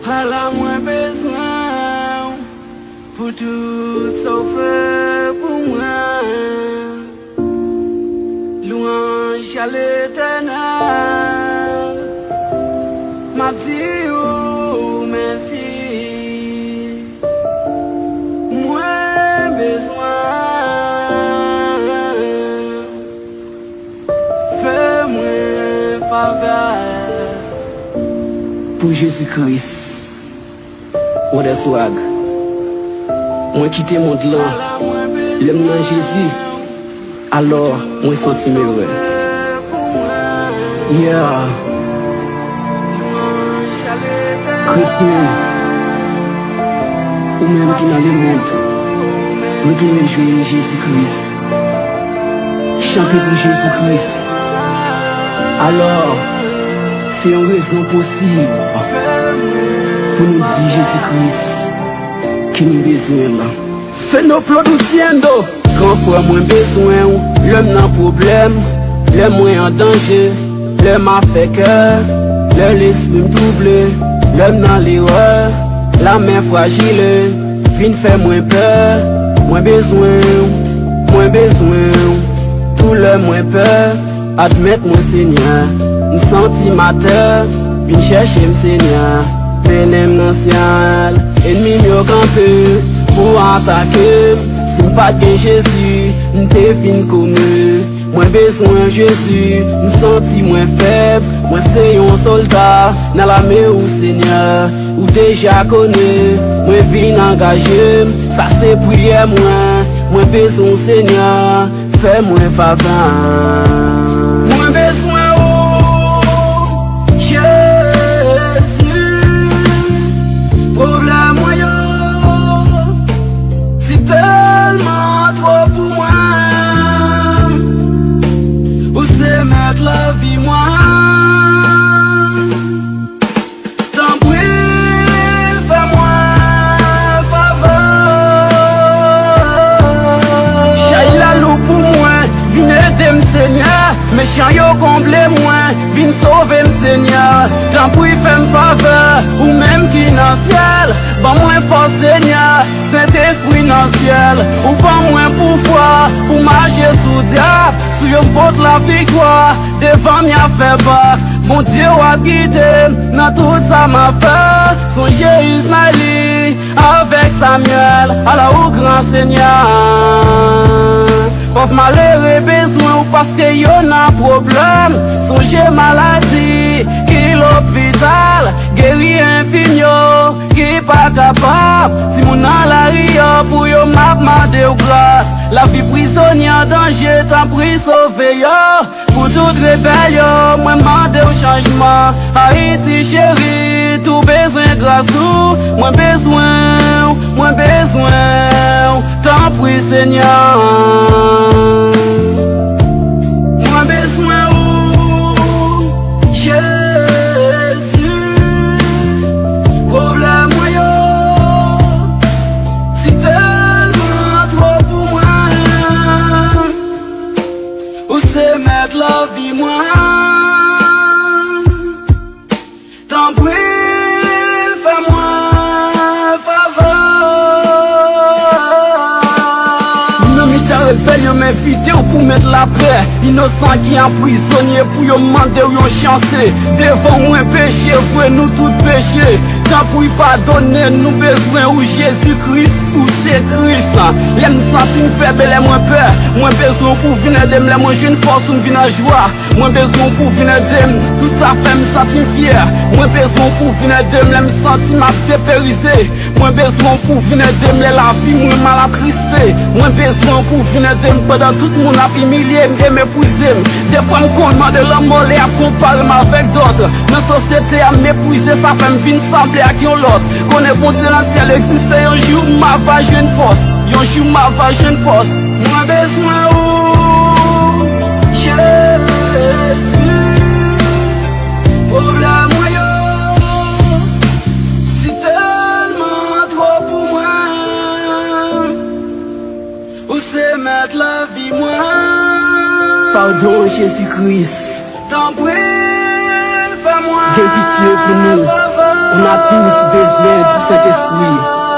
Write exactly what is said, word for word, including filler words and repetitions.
Ala mwen bezwen w pou tout sa w fè pou mwen. Lwanj a Letènèl, m ap di ou mèsi. Mwen bezwen, fè mwen favè. Pou Jezi Kris. Wonder Swag. Mwen kite mond lan. Lè m nan Jezi, alò mwen santi m ere. Yeah. Kretyen, ou menm ki nan lemonn, retounen jwenn Jezi Kris. Chante pou Jezi Kris. Alò, se yon rezon posib pou nou di Jezi Kris ke nou bezwen l. Feno Produciendo. Gran frè, mwen bezwen w lè m nan pwoblèm, lè mwen an danje, lè m ap fè kè, lè lespri m twouble, lè m nan lerè, lamè frajile, vin fè mwen pè. Mwen bezwen w, mwen bezwen w, tou lè mwen pè, admèt mwen Senyè, m santi m atè, vin chèche m Senyè, mennen m nan syèl. Ènmi m yo kanpe pou atake m, si m pa t gen Jezi, m te fin kome. Mwen bezwen Jezi, m santi mwen fèb, mwen se yon sòlda nan lame ou Senyè, ou deja konnen, mwen vin angaje m, sa se priyè mwen, mwen bezwen w Senyè, fè mwen favè. Mwen bezwen ou, Jezi, pwoblèm mwen yo, si tèlman twò pou mwen, ou se mèt lavi mwen. Tanpri, fè mwen favè. Chay la lou pou mwen, vin ede m, Senyè. Mechan yo konble mwen, vin sove m, Senyè. Tanpri, fè m favè, ou menm ki nan syèl. Ban mwen fòs, Senyè. Sentespri nan syèl, ou ban mwen pouvwa pou mache sou dyab, sou yo m pot laviktwa devan m y ap fè bak. Bondye w ap gide m nan tout sa m ap fè. Sonje Izmayli avèk Samyèl, ala ou gran, Senyè. Pòv malere bezwen w paske yo nan pwoblèm. Sonje maladi ki lopital, geri enfim yo ki pa kapab. Timoun nan lari yo, pou yo m ap mande w gras. Lavi prizonye an danje, tanpri sove yo. Pou tout rebèl yo, mwen mande w chanjman. Ayiti cheri, tou bezwen gras ou. Mwen bezwen w, mwen bezwen w, tanpri Senyè. Mwen bezwen ou, Jezi. Pwoblèm mwen yo, si tèlman twò pou mwen, ou se mèt lavi mwen. Tanpri, fè mwen favè. Nan mitan rebèl yo, m envite w pou mèt lapè. Inosan ki anprizonye, pou yo mande w yon chans. Devan mwen peche vre, nou tout peche. Tanpri padone, nou bezwen ou Jezi Kris, ou se Kris. Lè m santi m fèb e lè mwen pè, mwen bezwen w pou vin ede m. Lè mwen jwenn fòs ou m vin an jwa. Mwen bezwen w pou vin ede m, tout sa fè m santi m fyè. Mwen bezwen w pou vin ede m lè m santi m ap deperize. Mwen bezwen w pou vin ede m lè lavi mwen mal atriste. Mwen bezwen w pou vin ede m pandan tout moun ap imilye m e meprize m. Defwa m konn mande lanmò lè y ap konpare m avèk dòt. Nan sosyete a m meprize, sa fè m vin sanble ak yon lòt. Konnen Bondye nan syèl egziste, yon jou m ava jwenn fòs. Yon jou m ava jwenn fòs. Mwen bezwen ou, Jezi. Pwoblèm mwen yo, si tèlman twò pou mwen. Ou se mèt lavi mwen. Padon, Jezi Kris. Tanpri, fè mwen gen pitye pou nou. Favè. On a tous besoin du Saint-Esprit.